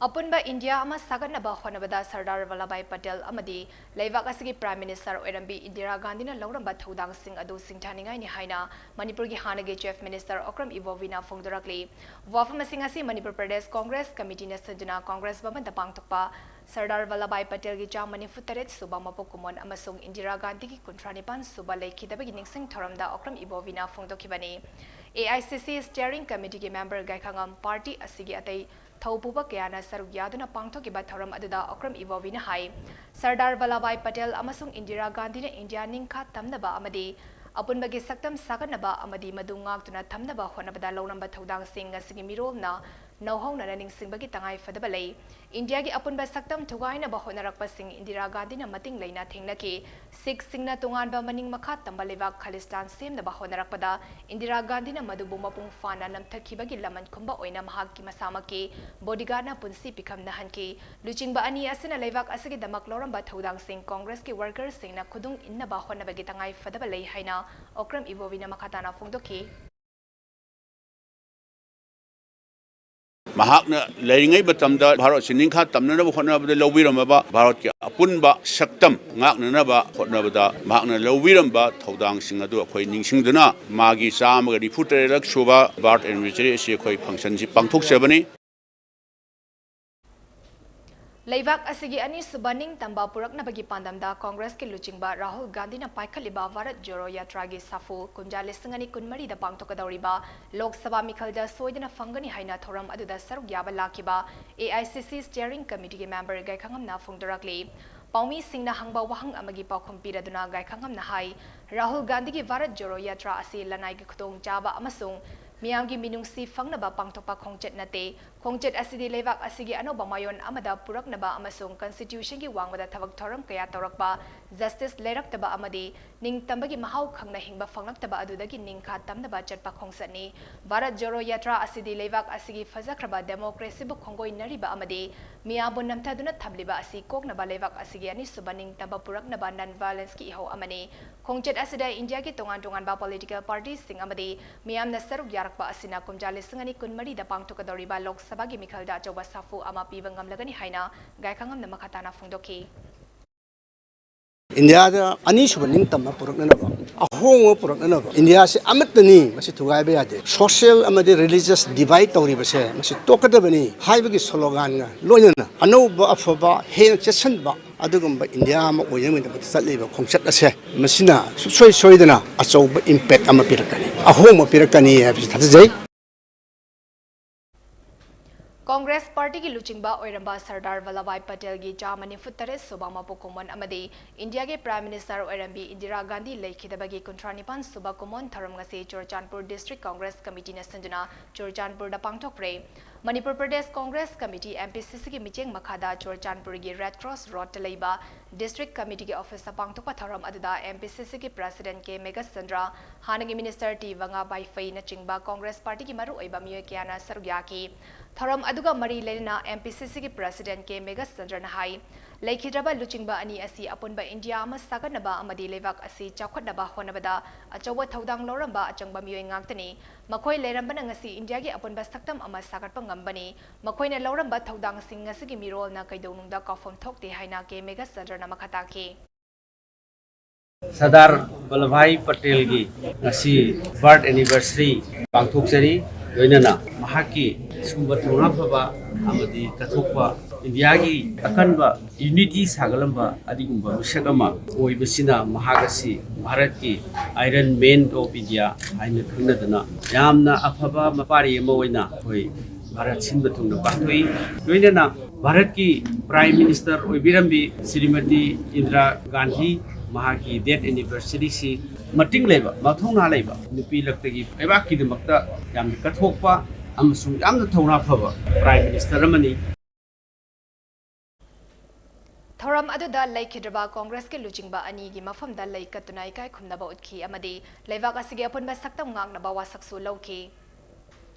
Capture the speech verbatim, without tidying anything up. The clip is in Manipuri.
ꯑꯄꯨꯟꯕ ꯏꯟꯗꯤꯌꯥ ꯑꯃ ꯁꯥꯒꯠꯅꯕ ꯍꯣꯠꯅꯕꯗ ꯁꯔꯗꯥꯔ ꯚꯜꯂꯚꯚꯥꯏ ꯄꯇꯦꯜ ꯑꯃꯗꯤ ꯂꯩꯕꯥꯛ ꯑꯁꯤꯒꯤ Prime Minister ꯑꯣꯏꯔꯝꯕꯤ ꯏꯟꯗꯤꯔꯥ ꯒꯥꯟꯙꯤꯅ ꯂꯧꯔꯝꯕ ꯊꯧꯗꯥꯡꯁꯤꯡ ꯑꯗꯨ ꯁꯤꯡꯊꯥꯅꯤꯡꯉꯥꯏꯅꯤ ꯍꯥꯏꯅ ꯃꯅꯤꯄꯨꯔꯒꯤ ꯍꯥꯟꯅꯒꯤ Chief Minister ꯑꯣꯀ꯭ꯔꯝ ꯏꯕꯣꯕꯤꯅ ꯐꯣꯡꯗꯣꯔꯛꯂꯤ꯫ ꯋꯥꯐꯝꯁꯤꯡ ꯑꯁꯤ ꯃꯅꯤꯄꯨꯔ ꯄ꯭ꯔꯗꯦꯁ ꯀꯣꯡꯒ꯭ꯔꯦꯁ ꯀꯃꯤꯇꯤꯅ ꯁꯤꯟꯗꯨꯅ ꯀꯣꯡꯒ꯭ꯔꯦꯁ ꯚꯕꯟꯗ ꯄꯥꯡꯊꯣꯛꯄ ꯁꯔꯗꯥꯔ ꯚꯜꯂꯚꯚꯥꯏ ꯄꯇꯦꯜꯒꯤ ꯆꯥꯝꯃ ꯅꯤꯐꯨ ꯇꯔꯦꯠ ꯁꯨꯕ ꯃꯄꯣꯛ ꯀꯨꯝꯑꯣꯟ ꯑꯃꯁꯨꯡ ꯏꯟꯗꯤꯔꯥ ꯒꯥꯟꯙꯤꯒꯤ ꯀꯨꯟꯊ꯭ꯔꯥ ꯅꯤꯄꯥꯟ ꯁꯨꯕ ꯂꯩꯈꯤꯗꯕꯒꯤ ꯅꯤꯡꯁꯤꯡ ꯊꯧꯔꯝꯗ Okram ꯏꯕꯣꯕꯤꯅ ꯐꯣꯡꯗꯣꯛꯈꯤꯕꯅꯤ꯫ A I C C Steering Committeeꯒꯤ member ꯒꯥꯏꯈꯉꯝ, party ꯑꯁꯤꯒꯤ ꯑꯇꯩ ꯊꯧꯄꯨꯕ ꯀꯌꯥꯅ ꯁꯔꯨꯛ ꯌꯥꯗꯨꯅ ꯄꯥꯡꯊꯣꯛꯈꯤꯕ ꯊꯧꯔꯝ ꯑꯗꯨꯗ ꯑꯣꯀ꯭ꯔꯝ ꯏꯕꯣꯕꯤꯅ ꯍꯥꯏ, ꯁꯔꯗꯥꯔ ꯚꯜꯂꯚꯚꯥꯏ ꯄꯇꯦꯜ ꯑꯃꯁꯨꯡ ꯏꯟꯗꯤꯔꯥ ꯒꯥꯟꯙꯤꯅ ꯏꯟꯗꯤꯌꯥ ꯅꯤꯡꯈꯥ ꯇꯝꯅꯕ ꯑꯃꯗꯤ ꯑꯄꯨꯟꯕꯒꯤ ꯁꯛꯇꯝ ꯁꯥꯒꯠꯅꯕ ꯑꯃꯗꯤ ꯃꯗꯨ ꯉꯥꯛꯇꯨꯅ ꯊꯝꯅꯕ ꯍꯣꯠꯅꯕꯗ ꯂꯧꯔꯝꯕ ꯊꯧꯗꯥꯡꯁꯤꯡ ꯉꯁꯤꯒꯤ ꯃꯤꯔꯣꯜꯅ ꯅꯧꯍꯧꯅꯅ ꯅꯤꯡꯁꯤꯡꯕꯒꯤ ꯇꯉꯥꯏ ꯐꯗꯕ ꯂꯩ꯫ ꯏꯟꯗꯤꯌꯥꯒꯤ ꯑꯄꯨꯟꯕ ꯁꯛꯇꯝ ꯊꯨꯒꯥꯏꯅꯕ ꯍꯣꯠꯅꯔꯛꯄꯁꯤꯡ ꯏꯟꯗꯤꯔꯥ ꯒꯥꯟꯙꯤꯅ ꯃꯇꯤꯡ ꯂꯩꯅ ꯊꯦꯡꯅꯈꯤ꯫ ꯁꯤꯈꯁꯤꯡꯅ ꯇꯣꯉꯥꯟꯕ ꯃꯅꯤꯡ ꯃꯈꯥ ꯇꯝꯕ ꯂꯩꯕꯥꯛ ꯈꯥꯂꯤꯁꯇꯥꯟ ꯁꯦꯝꯅꯕ ꯍꯣꯠꯅꯔꯛꯄꯗ ꯏꯟꯗꯤꯔꯥ ꯒꯥꯟꯙꯤꯅ ꯃꯗꯨꯕꯨ ꯃꯄꯨꯡ ꯐꯥꯅ ꯅꯝꯊꯈꯤꯕꯒꯤ ꯂꯃꯟ ꯈꯨꯝꯕ ꯑꯣꯏꯅ ꯃꯍꯥꯛꯀꯤ ꯃꯁꯥꯃꯛꯀꯤ bodyguardꯅ ꯄꯨꯟꯁꯤ ꯄꯤꯈꯝꯅꯍꯟꯈꯤ꯫ ꯂꯨꯆꯤꯡꯕ ꯑꯅꯤ ꯑꯁꯤꯅ ꯂꯩꯕꯥꯛ ꯑꯁꯤꯒꯤꯗꯃꯛ ꯂꯧꯔꯝꯕ ꯊꯧꯗꯥꯡꯁꯤꯡ ꯀꯣꯡꯒ꯭ꯔꯦꯁꯀꯤ workerꯁꯤꯡꯅ ꯈꯨꯗꯨꯡ ꯏꯟꯅꯕ ꯍꯣꯠꯅꯕꯒꯤ ꯇꯉꯥꯏ ꯐꯗꯕ ꯂꯩ ꯍꯥꯏꯅ ꯑꯣꯀ꯭ꯔꯝ ꯏꯕꯣꯕꯤꯅ ꯃꯈꯥ ꯇꯥꯅ ꯐꯣꯡꯗꯣꯛꯈꯤ꯫ ꯃꯍꯥꯛꯅ ꯂꯩꯔꯤꯉꯩ ꯃꯇꯝꯗ ꯚꯥꯔꯠꯁꯤ ꯅꯤꯡꯈꯥ ꯇꯝꯅꯅꯕ ꯍꯣꯠꯅꯕꯗ ꯂꯧꯕꯤꯔꯝꯃꯕ ꯚꯥꯔꯠꯀꯤ ꯑꯄꯨꯟꯕ ꯁꯛꯇꯝ ꯉꯥꯛꯅꯅꯕ ꯍꯣꯠꯅꯕꯗ ꯃꯍꯥꯛꯅ ꯂꯧꯕꯤꯔꯝꯕ ꯊꯧꯗꯥꯡꯁꯤꯡ ꯑꯗꯨ ꯑꯩꯈꯣꯏ ꯅꯤꯡꯁꯤꯡꯗꯨꯅ ꯃꯥꯒꯤ ꯆꯥꯝꯃꯒ ꯅꯤꯐꯨ ꯇꯔꯦꯠꯂꯛ ꯁꯨꯕ birth anniversary ꯑꯁꯤ ꯑꯩꯈꯣꯏ functionꯁꯤ ꯄꯥꯡꯊꯣꯛꯆꯕꯅꯤ꯫ ꯂꯩꯕꯥꯛ ꯑꯁꯤꯒꯤ ꯑꯅꯤꯁꯨꯕ ꯅꯤꯡꯇꯝꯕ ꯄꯨꯔꯛꯅꯕꯒꯤ ꯄꯥꯟꯗꯝꯗ ꯀꯣꯡꯒ꯭ꯔꯦꯁꯀꯤ ꯂꯨꯆꯤꯡꯕ ꯔꯥꯍꯨꯜ ꯒꯥꯟꯙꯤꯅ ꯄꯥꯏꯈꯠꯂꯤꯕ ꯚꯥꯔꯠ ꯖꯣꯔꯣ ꯌꯥꯇ꯭ꯔꯥꯒꯤ ꯁꯥꯐꯨ ꯀꯨꯝꯖꯥ ꯂꯤꯁꯤꯡ ꯑꯅꯤ ꯀꯨꯟꯃꯔꯤꯗ ꯄꯥꯡꯊꯣꯛꯀꯗꯧꯔꯤꯕ ꯂꯣꯛ ꯁꯚꯥ ꯃꯤꯈꯜꯗ ꯁꯣꯏꯗꯅ ꯐꯪꯒꯅꯤ ꯍꯥꯏꯅ ꯊꯧꯔꯝ ꯑꯗꯨꯗ ꯁꯔꯨꯛ ꯌꯥꯕ ꯂꯥꯛꯈꯤꯕ A I C C Steering Committeeꯒꯤ member ꯒꯥꯏꯈꯉꯝꯅ ꯐꯣꯡꯗꯣꯔꯛꯂꯤ꯫ ꯄꯥꯎꯃꯤꯁꯤꯡꯅ ꯍꯪꯕ ꯋꯥꯍꯪ ꯑꯃꯒꯤ ꯄꯥꯎꯈꯨꯝ ꯄꯤꯔꯗꯨꯅ ꯒꯥꯏꯈꯉꯝꯅ ꯍꯥꯏ, ꯔꯥꯍꯨꯜ ꯒꯥꯟꯙꯤꯒꯤ ꯚꯥꯔꯠ ꯖꯣꯔꯣ ꯌꯥꯇ꯭ꯔꯥ ꯑꯁꯤ ꯂꯅꯥꯏꯒꯤ ꯈꯨꯗꯣꯡꯆꯥꯕ ꯑꯃꯁꯨꯡ ꯃꯤꯌꯥꯝꯒꯤ ꯃꯤꯅꯨꯡꯁꯤ ꯐꯪꯅꯕ ꯄꯥꯡꯊꯣꯛꯄ ꯈꯣꯡꯆꯠ ꯅꯠꯇꯦ꯫ ꯈꯣꯡꯆꯠ ꯑꯁꯤꯗꯤ ꯂꯩꯕꯥꯛ ꯑꯁꯤꯒꯤ ꯑꯅꯧꯕ ꯃꯥꯌꯣꯟ ꯑꯃꯗ ꯄꯨꯔꯛꯅꯕ ꯑꯃꯁꯨꯡ constitutionꯒꯤ ꯋꯥꯡꯃꯗ ꯊꯕꯛ ꯊꯧꯔꯝ ꯀꯌꯥ ꯇꯧꯔꯛꯄ, justice ꯂꯩꯔꯛꯇꯕ ꯑꯃꯗꯤ ꯅꯤꯡꯇꯝꯕꯒꯤ ꯃꯍꯥꯎ ꯈꯪꯅ ꯍꯤꯡꯕ ꯐꯪꯂꯛꯇꯕ ꯑꯗꯨꯗꯒꯤ ꯅꯤꯡꯈꯥ ꯇꯝꯅꯕ ꯆꯠꯄ ꯈꯣꯡꯆꯠꯅꯤ꯫ ꯚꯥꯔꯠ ꯖꯣꯔꯣ ꯌꯥꯇ꯭ꯔꯥ ꯑꯁꯤꯗꯤ ꯂꯩꯕꯥꯛ ꯑꯁꯤꯒꯤ ꯐꯖꯈ꯭ꯔꯕ democracyꯕꯨ ꯈꯣꯡꯒꯣꯏꯅꯔꯤꯕ ꯑꯃꯗꯤ ꯃꯤꯌꯥꯝꯕꯨ ꯅꯝꯊꯗꯨꯅ ꯊꯝꯂꯤꯕ ꯑꯁꯤ ꯀꯣꯛꯅꯕ ꯂꯩꯕꯥꯛ ꯑꯁꯤꯒꯤ ꯑꯅꯤꯁꯨꯕ ꯅꯤꯡꯇꯝꯕ ꯄꯨꯔꯛꯅꯕ non-violenceꯀꯤ ꯏꯍꯧ ꯑꯃꯅꯤ꯫ ꯈꯣꯡꯆꯠ ꯑꯁꯤꯗ ꯏꯟꯗꯤꯌꯥꯒꯤ ꯇꯣꯉꯥꯟ ꯇꯣꯉꯥꯟꯕ political partyꯁꯤꯡ ꯑꯃꯗꯤ ꯃꯤꯌꯥꯝꯅ ꯁꯔꯨꯛ ꯌꯥꯔꯛꯄ ꯑꯁꯤꯅ ꯀꯨꯝꯖꯥ ꯂꯤꯁꯤꯡ ꯑꯅꯤ ꯀꯨꯟꯃꯔꯤꯗ ꯄꯥꯡꯊꯣꯛꯀꯗꯧꯔꯤꯕ ꯂꯣꯛ ꯁꯚꯥꯒꯤ ꯃꯤꯈꯜꯗ ꯑꯆꯧꯕ ꯁꯥꯐꯨ ꯑꯃ ꯄꯤꯕ ꯉꯝꯂꯒꯅꯤ ꯍꯥꯏꯅ ꯒꯥꯏꯈꯉꯝꯅ ꯃꯈꯥ ꯇꯥꯅ ꯐꯣꯡꯗꯣꯛꯈꯤ꯫ ꯏꯟꯗꯤꯌꯥꯗ ꯑꯅꯤꯁꯨꯕ ꯅꯤꯡꯇꯝꯕ ꯄꯨꯔꯛꯅꯅꯕ, ꯑꯍꯣꯡꯕ ꯄꯨꯔꯛꯅꯅꯕ, ꯏꯟꯗꯤꯌꯥꯁꯤ ꯑꯃꯠꯇꯅꯤ, ꯃꯁꯤ ꯊꯨꯒꯥꯏꯕ ꯌꯥꯗꯦ, social ꯑꯃꯗꯤ religious divide ꯇꯧꯔꯤꯕꯁꯦ ꯃꯁꯤ ꯇꯣꯛꯀꯗꯕꯅꯤ ꯍꯥꯏꯕꯒꯤ sloganꯒ ꯂꯣꯏꯅꯅ ꯑꯅꯧꯕ ꯑꯐꯕ ꯍꯦꯟꯅ ꯆꯦꯠꯁꯤꯟꯕ ꯑꯗꯨꯒꯨꯝꯕ ꯏꯟꯗꯤꯌꯥ ꯑꯃ ꯑꯣꯏꯅꯕꯒꯤꯗꯃꯛꯇ ꯆꯠꯂꯤꯕ ꯈꯣꯡꯆꯠ ꯑꯁꯦ ꯃꯁꯤꯅ ꯁꯨꯡꯁꯣꯏ ꯁꯣꯏꯗꯅ ꯑꯆꯧꯕ impact ꯑꯃ ꯄꯤꯔꯛꯀꯅꯤ, ꯑꯍꯣꯡꯕ ꯄꯤꯔꯛꯀꯅꯤ ꯍꯥꯏꯕꯁꯤ ꯊꯥꯖꯖꯩ꯫ ꯀꯣꯡꯒ꯭ꯔꯦꯁ ꯄꯥꯔꯇꯤꯒꯤ ꯂꯨꯆꯤꯡꯕ ꯑꯣꯏꯔꯝꯕ ꯁꯔꯗꯥꯔ ꯚꯜꯂꯚꯚꯥꯏ ꯄꯇꯦꯜꯒꯤ ꯆꯥꯃ ꯅꯤꯐꯨ ꯇꯔꯦꯠ ꯁꯨꯕ ꯃꯄꯣꯛ ꯀꯨꯝꯑꯣꯟ ꯑꯃꯗꯤ ꯏꯟꯗꯤꯌꯥꯒꯤ Prime Minister ꯑꯣꯏꯔꯝꯕꯤ ꯏꯟꯗꯤꯔꯥ ꯒꯥꯟꯙꯤ ꯂꯩꯈꯤꯗꯕꯒꯤ ꯀꯨꯟꯊ꯭ꯔꯥ ꯅꯤꯄꯥꯟ ꯁꯨꯕ ꯀꯨꯝꯑꯣꯟ ꯊꯧꯔꯝ ꯉꯁꯤ ꯆꯨꯔꯆꯥꯟꯄꯨꯔ District Congress Committeeꯅ ꯁꯤꯟꯗꯨꯅ ꯆꯨꯔꯆꯥꯟꯄꯨꯔꯗ ꯄꯥꯡꯊꯣꯛꯈ꯭ꯔꯦ꯫ ꯃꯅꯤꯄꯨꯔ ꯄ꯭ꯔꯗꯦꯁ ꯀꯣꯡꯒ꯭ꯔꯦꯁ ꯀꯃꯤꯇꯤ, MPCCꯒꯤ ꯃꯤꯠꯌꯦꯡ ꯃꯈꯥꯗ ꯆꯨꯔꯆꯥꯟꯄꯨꯔꯒꯤ Red Cross Roadꯇ ꯂꯩꯕ District Committeeꯒꯤ officeꯇ ꯄꯥꯡꯊꯣꯛꯄ ꯊꯧꯔꯝ ꯑꯗꯨꯗ MPCCꯒꯤ President ꯀꯦ ꯃꯦꯘꯆꯟꯗ꯭ꯔ, ꯍꯥꯟꯅꯒꯤ Minister ꯇꯤ ꯕꯉꯥ ꯕꯥꯏꯐꯩꯅꯆꯤꯡꯕ ꯀꯣꯡꯒ꯭ꯔꯦꯁ ꯄꯥꯔꯇꯤꯒꯤ ꯃꯔꯨꯑꯣꯏꯕ ꯃꯤꯑꯣꯏ ꯀꯌꯥꯅ ꯁꯔꯨꯛ ꯌꯥꯈꯤ꯫ ꯊꯧꯔꯝ ꯑꯗꯨꯒ ꯃꯔꯤ ꯂꯩꯅꯅ MPCCꯒꯤ President ꯀꯦ ꯃꯦꯘꯆꯟꯗ꯭ꯔꯅ ꯍꯥꯏ, ꯂꯩꯈꯤꯗ꯭ꯔꯕ ꯂꯨꯆꯤꯡꯕ ꯑꯅꯤ ꯑꯁꯤ ꯑꯄꯨꯟꯕ ꯏꯟꯗꯤꯌꯥ ꯑꯃ ꯁꯥꯒꯠꯅꯕ ꯑꯃꯗꯤ ꯂꯩꯕꯥꯛ ꯑꯁꯤ ꯆꯥꯎꯈꯠꯅꯕ ꯍꯣꯠꯅꯕꯗ ꯑꯆꯧꯕ ꯊꯧꯗꯥꯡ ꯂꯧꯔꯝꯕ ꯑꯆꯪꯕ ꯃꯤꯑꯣꯏ ꯉꯥꯛꯇꯅꯤ꯫ ꯃꯈꯣꯏ ꯂꯩꯔꯝꯕꯅ ꯉꯁꯤ ꯏꯟꯗꯤꯌꯥꯒꯤ ꯑꯄꯨꯟꯕ ꯁꯛꯇꯝ ꯑꯃ ꯁꯥꯒꯠꯄ ꯉꯝꯕꯅꯤ꯫ ꯃꯈꯣꯏꯅ ꯂꯧꯔꯝꯕ ꯊꯧꯗꯥꯡꯁꯤꯡ ꯉꯁꯤꯒꯤ ꯃꯤꯔꯣꯜꯅ ꯀꯩꯗꯧꯅꯨꯡꯗ ꯀꯥꯎꯐꯝ ꯊꯣꯛꯇꯦ ꯍꯥꯏꯅ ꯀꯦ ꯃꯦꯘꯆꯟꯗ꯭ꯔꯅ ꯃꯈꯥ ꯇꯥꯈꯤ꯫ ꯁꯔꯗꯥꯔ ꯚꯜꯂꯚꯚꯥꯏ ꯄꯇꯦꯜꯒꯤ ꯉꯁꯤ birth anniversary ꯄꯥꯡꯊꯣꯛꯆꯔꯤ꯫ ꯂꯣꯏꯅꯅ ꯃꯍꯥꯛꯀꯤ ꯁꯤꯒꯨꯝꯕ ꯊꯧꯅꯥ ꯐꯕ ꯑꯃꯗꯤ ꯀꯠꯊꯣꯛꯄ, ꯏꯟꯗꯤꯌꯥꯒꯤ ꯑꯀꯟꯕ unity ꯁꯥꯒꯠꯂꯝꯕ ꯑꯗꯨꯒꯨꯝꯕ ꯃꯤꯁꯛ ꯑꯃ ꯑꯣꯏꯕꯁꯤꯅ ꯃꯍꯥꯛ ꯑꯁꯤ ꯚꯥꯔꯠꯀꯤ Iron Man of India ꯍꯥꯏꯅ ꯈꯪꯅꯗꯅ ꯌꯥꯝꯅ ꯑꯐꯕ ꯃꯄꯥꯔꯤ ꯑꯃ ꯑꯣꯏꯅ ꯑꯩꯈꯣꯏ ꯚꯥꯔꯠ ꯁꯤꯟꯕ ꯊꯨꯡꯅ ꯄꯥꯡꯊꯣꯛꯏ꯫ ꯂꯣꯏꯅꯅ ꯚꯥꯔꯠꯀꯤ Prime Minister ꯑꯣꯏꯕꯤꯔꯝꯕꯤ ꯁ꯭ꯔꯤꯃꯇꯤ ꯏꯟꯗꯤꯔꯥ ꯒꯥꯟꯙꯤ, ꯃꯍꯥꯛꯀꯤ death anniversaryꯁꯤ ꯃꯇꯤꯡ ꯂꯩꯕ, ꯃꯊꯧꯅꯥ ꯂꯩꯕ ꯅꯨꯄꯤ ꯂꯛꯇꯒꯤ ꯂꯩꯕꯥꯛꯀꯤꯗꯃꯛꯇ ꯌꯥꯝꯅ ꯀꯠꯊꯣꯛꯄ ꯑꯃꯁꯨꯡ ꯌꯥꯝꯅ ꯊꯧꯅꯥ ꯐꯕ Prime Minister ꯑꯃꯅꯤ꯫ ꯊꯧꯔꯝ ꯑꯗꯨꯗ ꯂꯩꯈꯤꯗ꯭ꯔꯕ ꯀꯣꯡꯒ꯭ꯔꯦꯁꯀꯤ ꯂꯨꯆꯤꯡꯕ ꯑꯅꯤꯒꯤ ꯃꯐꯝꯗ ꯂꯩ ꯀꯠꯇꯨꯅ ꯏꯀꯥꯏ ꯈꯨꯝꯅꯕ ꯎꯠꯈꯤ ꯑꯃꯗꯤ ꯂꯩꯕꯥꯛ ꯑꯁꯤꯒꯤ ꯑꯄꯨꯟꯕ ꯁꯛꯇꯝ ꯉꯥꯛꯅꯕ ꯋꯥꯁꯛꯁꯨ ꯂꯧꯈꯤ꯫